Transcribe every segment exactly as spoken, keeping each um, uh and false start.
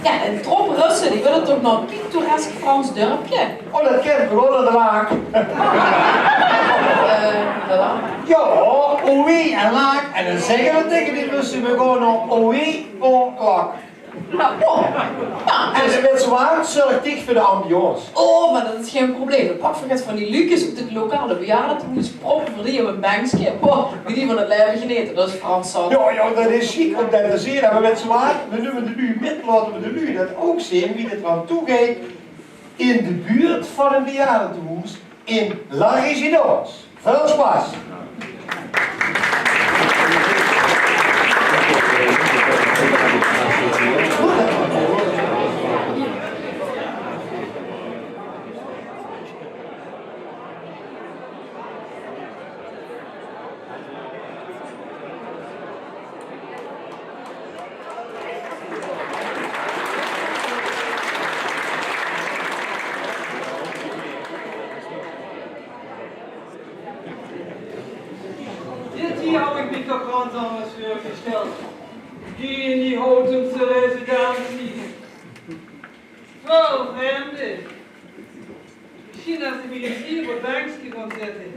Jao, en Tropperösse, die wille toch nao 'n pittoresk Frans dörpke? Oh, det kènt me waal, de Laak. Eh, de Laak. Jao, O W en Laak. En dan zègke v'r taenge die Russe: v'r gaon nao O W veur Laak. Noe, oh. Noe, en de wèt se waat, zörg dich veur de ambiance. Oh, mer det is gein probleem. Dan pakke v'r get van die luukes oet 't lokale bejaardetehoes, proppe v'r die op e benkske. Boah, wie die van 't laeve genete, det is Frans zat. Jao, jao, det is sjiek óm det te zeen. Mer wèt se waat, v'r numme de luuj mit, laote v'r de luuj det ouch zeen, wie det d'raan toe geit in de buurt van e bejaardetehoes. In La Résidence. Väöl sjpas! Dit hie haw ich mich toch gans anges veurgesteld. Hie in die Houtumse residentie. Väöl vremde. Mesjien es ich mich ins hie op 't benkske gaon zitte.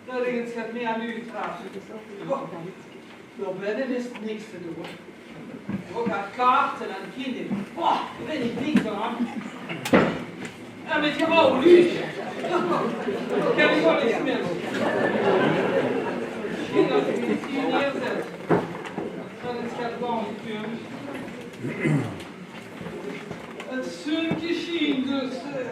Det ich ins get mieë luuj tref. Goh, dao binne is niks te doon. Ouch aan kaarte en kieëne. Boah, dao bin ich niks aan. En mit die aw luuj. Kin ich waal niks mieë. Mesjien es ich mich hie neerzèt, det is get gaon kump. 't Zunke sjient, dus, eh.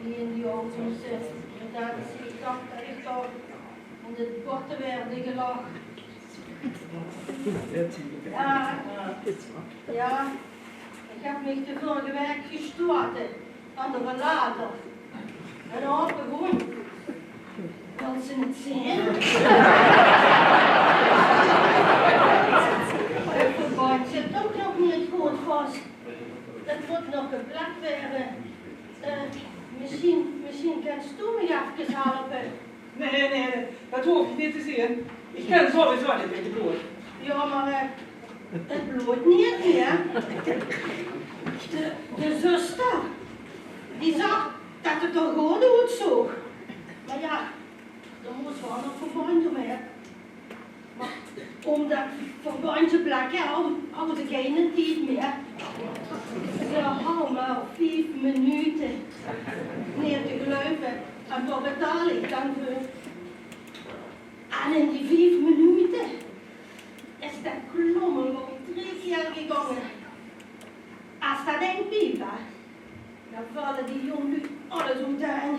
Wie in die auto zit, inderdaad, zie ich toch det ich toch in de botte waerde gelag. Jao, jao, ich höb mich de vörige waek gestote aan de rollator. En aope woond. Wils se 't zeen? 't Verbandj zit ouch nog neet good vas. 't Mót nog geplek waere. Eh, mesjien, mesjien kins doe mich efkes helpe. Nae, nae, det hoof ich neet te zeen. Ich kin sowieso neet in de blood. Jao, mer, eh, 't blood neet mieë. De, de zuster, die zag det 't d'r good oetzoog. Mer jao, dao mós waal nog verbandj óm, hè. Mer óm det verbandj te plekke, hou, hou ich geine tied mieë. Ze hou mer vief minute. Neet te geluive. En dao betaal ich dan veur. En in die vief minute is det klommel waal drie kier gegange. Es det dink piept, dan valle die jóng luuj alles oetein.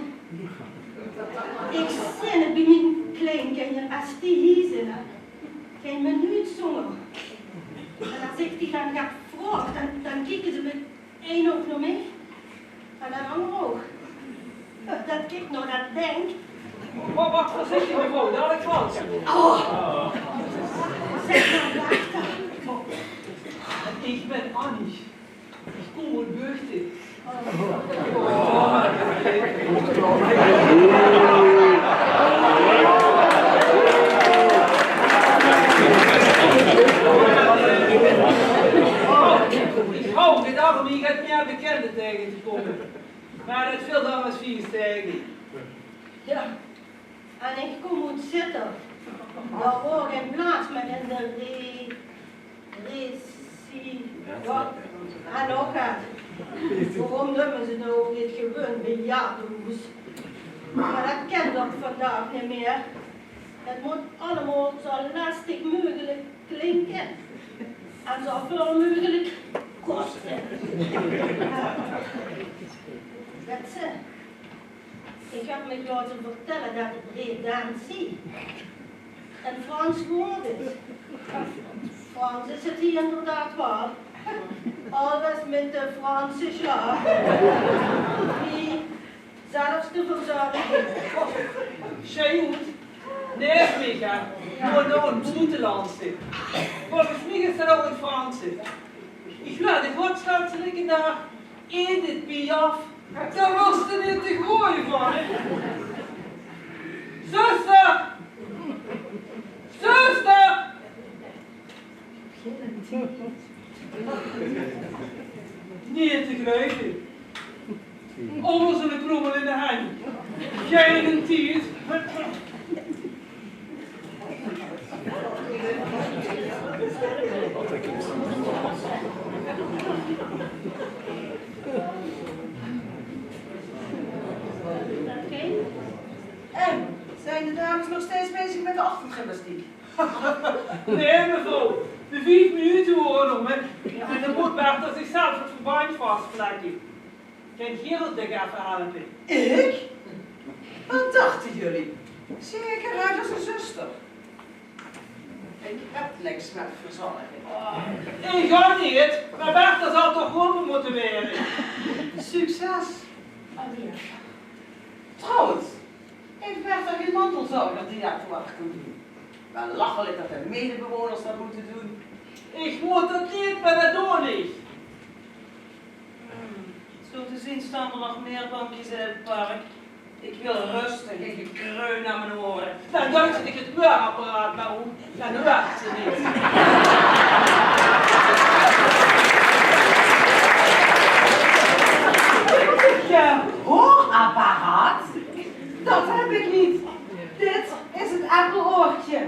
Ich zeen 't bie mien kleinkinjer, es die hie zeen, hè. Gein minuut zónger. En es ich die dan get vraog, dan, dan kieke ze mit ein oug nao mich en dan anger oug. Det kiek nao det dink. Wach, wach, veurzichtig, mevrouw, dalik vals. Oh. Zèk mer, wach dan. Ich bön Annie. Ich kóm oet Buchte. Ich haw gedach óm hie get mieë bekènde taenge te kómme. Mer det vilt dan waal vies taenge. Jao. En ich kóm oet Zitterd. Dao waor gein plaats mieë in de re-, resi-, waat? En nog get. Waorom neume ze noe ouch neet gewoon bejaardehoes? Mer det kin toch vandaag neet mieë? 't Mót allemaol zo lestig meugelik klinke. En zo väöl meugelik koste. Wèt se, ich höb mich laote vertèlle det de redentie En Frans woort 't. Frans is 't hie inderdaad waal. Alles mit de Franse sjaal. Wie zelfs de verzörging. Sjoen. Nae, Micha. Noe, noe, ein boetelandse. Volges mich is det ouch ein Franse. Ich laot de godsganse daag Edith Piaf. Dao weurs se neet te gooj van, hè? Zuster! Zuster! Neet te geluive. Ónger zoe'n knommel in de henj. Geine tied. En, zijn de dames nog steeds bezig met de ochtendgymnastiek? Nae, mevrouw. De vief minute wore óm, hè. En dan mót Bertha zichzelf 't verbandj vasvlekke. Kan Gerald dich effe helpe? Ik? Wat dachten jullie? Zie ik eruit als een zuster? Ik heb niks met verzorging. Ich ouch neet, mer Bertha zal toch geholpe mótte waere. Succes. Trouwens, heeft Bertha geen mantelzorger die daar te wachten? Belachelijk dat de medebewoners dat moeten doen. Ich mót det neet, mer det doon ich. Hmm, zo te zien staan er nog meer bankjes in het park. Ik wil rust en geen gekreun aan mijn oren. Dan duit ze dich 't huurapparaat mer óm, dan huurt ze niks. Gehuurapparaat? Dat heb ik niet. Dit is het Apple-oortje.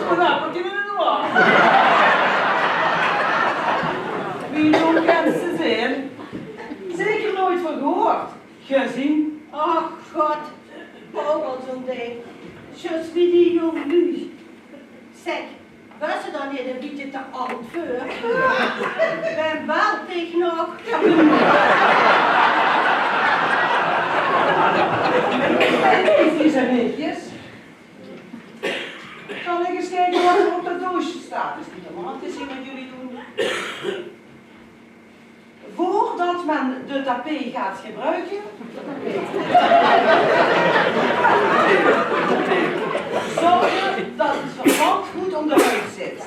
Zo'n appelke in ein oor. Wie jóng kins se zeen? Zeker nooit van gehuurd. Gezien. Ach god, ouch al zoe'n ding. Zjus wie die jóng noe. Zeg, waas ze dan neet ein bietje te aad veur? Wae belt dich nog? Hey, neefjes en nichtjes. Zal ik eens kijken wat er op dat doosje staat? Is niet normaal te zien wat jullie doen. Voordat men de tapé gaat gebruiken, zorgen dat het verband goed om de huid zit.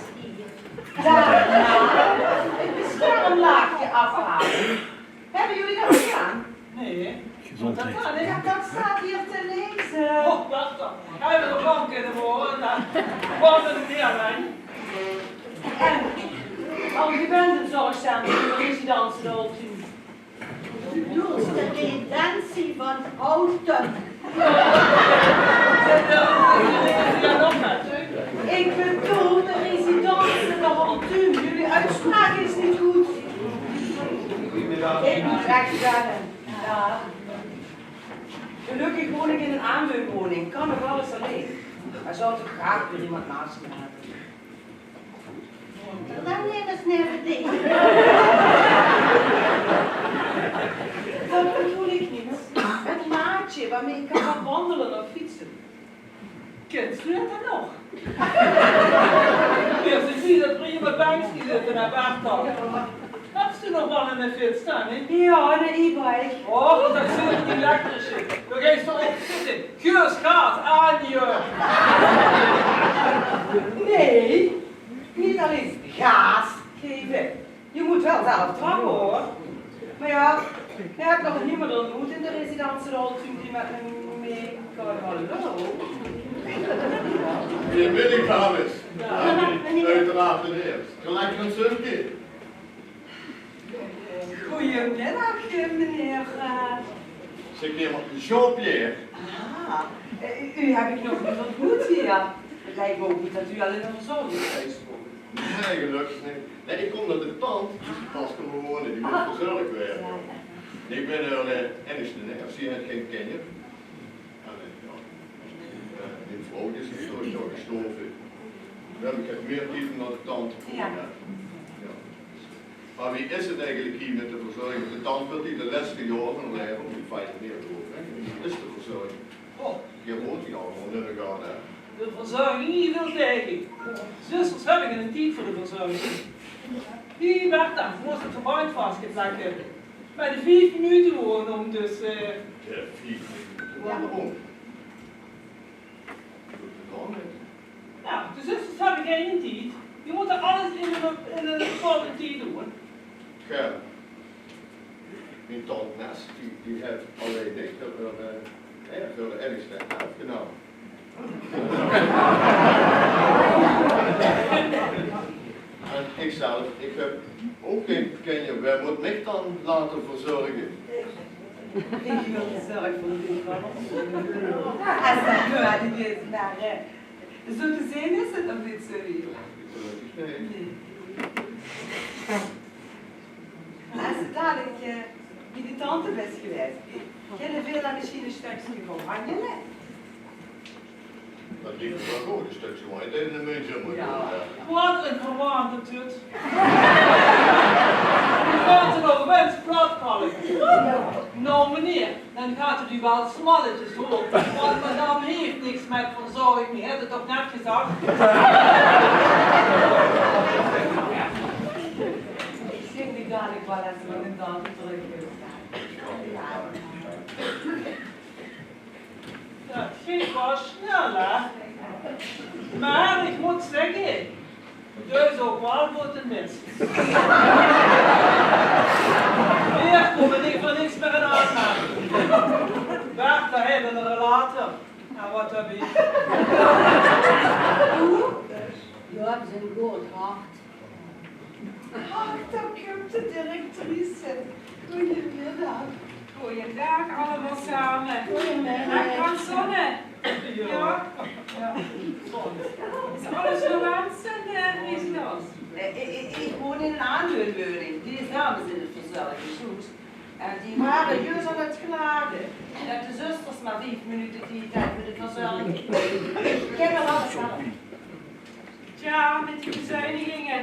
Daarna het beschermlaagje afhalen. Hebben jullie dat gedaan? Nae. Gezondheid. Dat kan, hè? Ja, dat staat hier te lezen. Oh, wach dan. Höbbe v'r bank in de molen, dan waere v'r neet allein. En al gewend het zorgcentrum, de résidence de Holtuin. Bedoels se de residentie van Houtum? Ik bedoel de résidence de Holtuin. Jullie uitspraak is niet goed. Ik moet echt wennen. Ja. Gelukkig woon ik in een aanleunwoning. Kan nog alles alleen. Maar zou toch graag weer iemand naast me hebben. Dan neem eens neve dich. Dat bedoel ik niet. Een maatje waarmee ik kan gaan wandelen of fietsen. Kins se det nog? Veer zien neet det v'r hie mit bankskes zitte, hè, Bertha? Höbs se nog waal ein fiets dan, hè? Ja, ein e-bike. Och, det is ein elektrische. Dao geis se op zitte. Geus gaat aan, joh. Nee, niet alleen gaas geven. Je moet wel zelf trappen, hoor. Maar ja, je hebt nog niemand ontmoet in de résidence Roltum die met me mee kan. Hallo? Meneer Billy, dames. Ja, uiteraard meneer. Gelijk een zunke. Goedemiddag, eh, meneer, eh. Zeg, meneer Jean-Pierre. Ah, eh, u heb ik nog niet ontmoet hier. Het lijkt me ook niet dat u al in een verzorgingshuis woont. Nae, gelökkig neet. Nae, ich kóm nao de tant, die is pas kómme wone, die mót verzörg waere. Jao, jao. Nae, ich bön häör, eh, innigste neef, zie haet gein kinjer. En, eh, jao. Eh, mien vrouw, die is natuurlik al gestorve. Dao höb ich get mieë tied óm nao de tant te kómme, hè. Jao. Mer wie is 't eigelik hie mit de verzörging? De tant wilt hie de lèste jaore van häör laeve neet mieë doon, hè. Wie is de verzörging? Oh, hie woont hie allemaol in de gaarde, hè. De verzörging hie wilt taege. Zusters höbbe geine tied veur de verzörging. Hie, Bertha, doe mós 't verbandj vasgeplek höbbe. Mer de vief minute woare óm, dus, eh. Jao, vief minute. Jao, de zusters höbbe geine tied. Die mótte alles in ein, in ein bepaalde tied doon. Jao. Mien tant Nes, die, die haet allein ich veur, eh, jao, veur de ergste aafgenómme. En ich zelf, ich höb ouch gein kinjer. Wae mót mich dan laote verzörge? Ich wil de zörg veur dich waal opnumme. Es det neudig is, mer, eh, zo te zeen is 't nog neet zo wied. Gelökkig neet. Nae. Es se dalik, eh, bie de tante bès gewaes, kinne veer dan mesjien e stökske gaon wanjele? Det liek mich waal good, e stökske wanjele in de muntje. Jao. Waat ein verwaande tut. Die kóns se nog ins plat kalle. Noe, meneer, dan geit 't uch waal smalletjes, huur. Want madame haet niks mit verzörging, haet 't toch net gezag? Ich zeen dich dalik waal ins mit ein tante trök. Det góng waal snel, hè? Mer ich mót zègke, det is ouch waal veur de mis. Veer kómme neet veur niks mieë in aanmerking. Bertha haet eine relator. En waat höb ich? Doe? Doe höbs ein good hart. Ach, dao kump de directrice. Goojenmiddig. Goojendaag allemaol same. Goojenmiddig. Daag, Frans Zonne. Jao. Is alles nog aan, eh, Riesedoos? Eh, ich, ich, ich woon in ein aandeilwuning. Die dames in de verzörgingshoes, eh, die wore zjus aan 't klage det de zusters mer vief minute tied höbbe veur de verzörging. Ich kin waal alles zelf. Tja, mit die bezuiniginge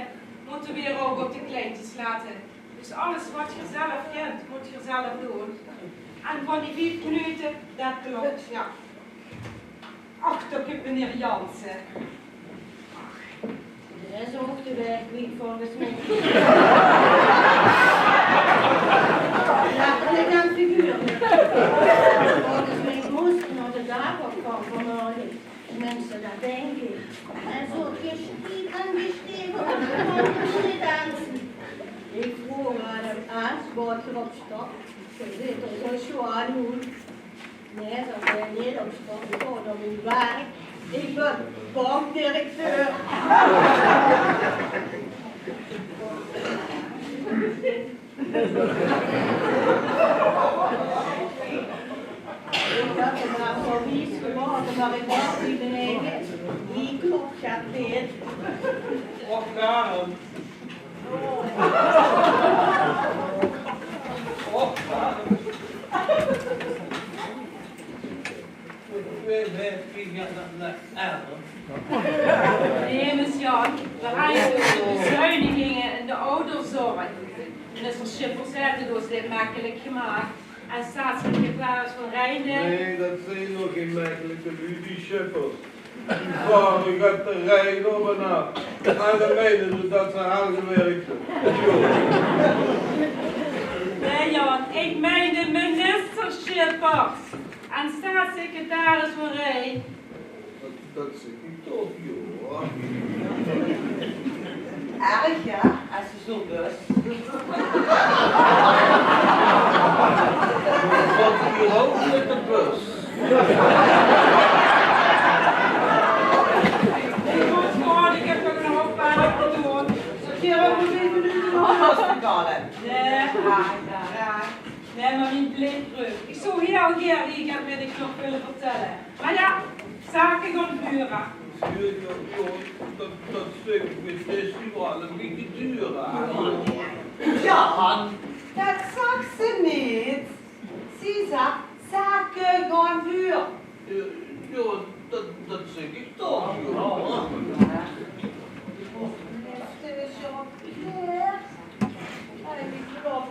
mótte veer ouch op de kleintjes late. Dus alles waat geer zelf kint, mót geer zelf doon. En van die vief minute, det klop, jao. Ach, dao kump meneer Jansen. Ach, dae is ouch de waeg kwiet, volges mich. Letterlik en figuurlik. Volges mich mós se nao de daakopvang vanmorge. Minse, det dink ich. En zo gestiep en gesteve op de grond te danse. Ich vroog aan 'm: "Ans, waat geer op stap? Geer zeet d'r zo sjoon oet." "Nae," zaet 'r, "neet op stap, ich gaon nao mien werk. Ich bön bankdirecteur." Ich höb 'm waal zoe wies gemaak, mer ich wis neet, die klop 't neet. Och, Karen. Och, Karen. Nae, Jan, veer hawwe 't euver de bezuiniginge in de ouderzörg. Minister Schippers haet 't ós neet mekkelik gemaak. En staatssecretaris Van Rijn. Nae, det zeen nog gein mekkelike luuj, die Schippers. Die vare get de Rijn op en aaf. En dan meine ze det ze hel gewirk höbbe. Nae, Jan, ich mein de minister Schippers. En staatssecretaris Van Rijn. Det, det zèk ich toch, jao. Erg, jao, es se zo bös. Waat hie ouch mit de bös. Ich mót gaon, ich höb nog ein hoop werk te doon. Zölt geer ouch nog effe minute nao de bös gaon? Nae. Nae, mer mien bleekbreuk. Ich zou hieël gaer hie get mit de knop wille vertèlle. Mer jao, zake gaon vure. Jao, jao, jao, det, det zèk ich, 't is hie waal ein bietje duur, hè? Jan, det zags se neet. Zie zags: zake gaon vure. Jao, jao, det, det zèk ich toch, jao. Is 't Jean-Pierre? Hey, ich geloof.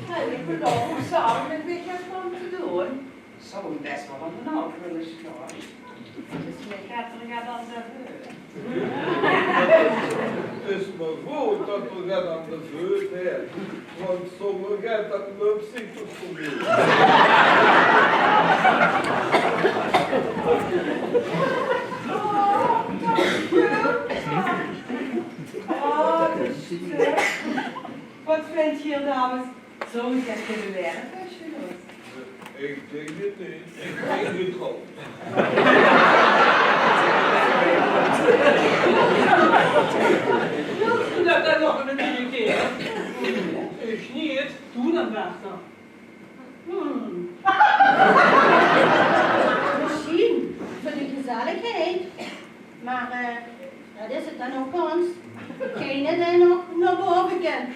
Hey, ich geloof, same mit mich get van te doon. Zo, Is mer good det d'r get aan de veut haet, want zónger get, det löp zich toch veurbie. Oh, de stök. Waat vinjt geer, dames? Zów ich det kinne waere, bèste jonges? Ich dink 't neet. Ich dink 't waal. Wils doe det dan nog ein keer? Ich neet. Doe dan, Bertha. Hm. Mesjien veur de gezelligheid. Mer, eh, det is 't dan ouch gans. Geine dae nog nao bove kint.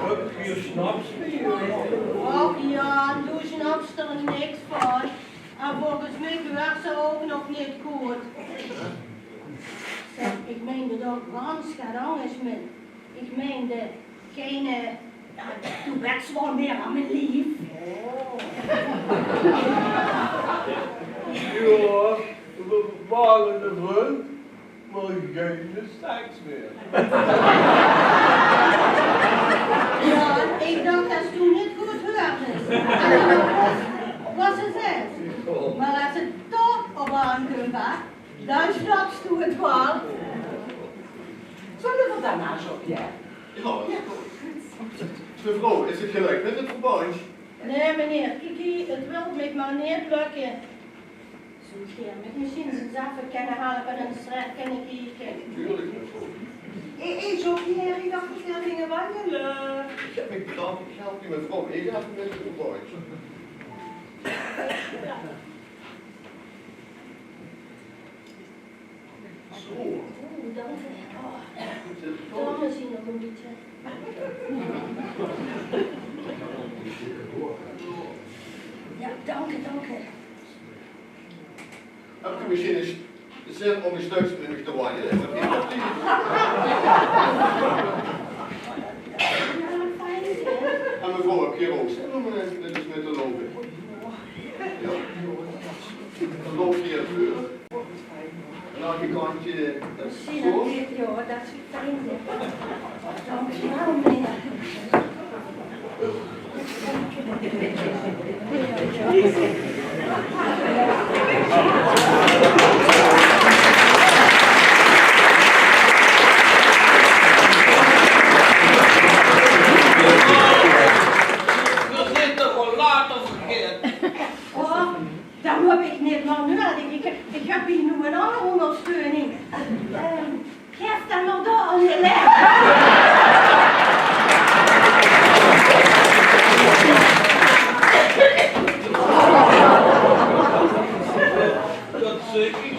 Höb geer sjnaps bie uch? Och Jan, doe sjnaps d'r niks van. En volges mich waert ze ouch nog neet good. Zèk, ich meinde toch gans get angers mit. Ich meinde, geine, eh, jao, doe bès waal mieë aan mien lief. Jao, v'r wore bevrind, mer geine seks mieë. Jao, ich dach det doe neet good huuerdes. En det waas, waat ze zag. Mer es 't dao op aankump, hè, dan sjnaps doe 't waal. Zölle v'r dan mer ins op, jao? Jao, is good. Mevrouw, is 't geliek mit 't verbandj? Nae, meneer, kiek hie, 't wilt mich mer neet lökke. Zów geer mich mesjien ins effe kinne helpe en ins trèk kinne kieke? Natuurlik, mevrouw. Is 't oké, ich dach, v'r ginge wanjele. Ich höb mich bedank, ich help die mevrouw effe mit 't verbandj. Zo. Oeh, dank u. Oh, de tónge zien nog ein bietje. Jao, dank u, dank u. Höb geer mesjien ins zin óm ein stökske mit mich te wanjele? Jao, fijn, hè? En mevrouw, höb geer ouch zin óm, eh, mit ós mit te loupe? Jao. Dan loup geer veur. En aan die kantj, eh, zo. Mesjien det, jao, det is fijn, hè. Dank u waal, meneer. V'r zeen toch al laat, of vergeet? Oh, det höb ich neet mieë nuuedig. Ich, ich höb hie noe ein anger óngersteuning. Ehm, gaef dan mer dao aan de lèk. Det zèk ich.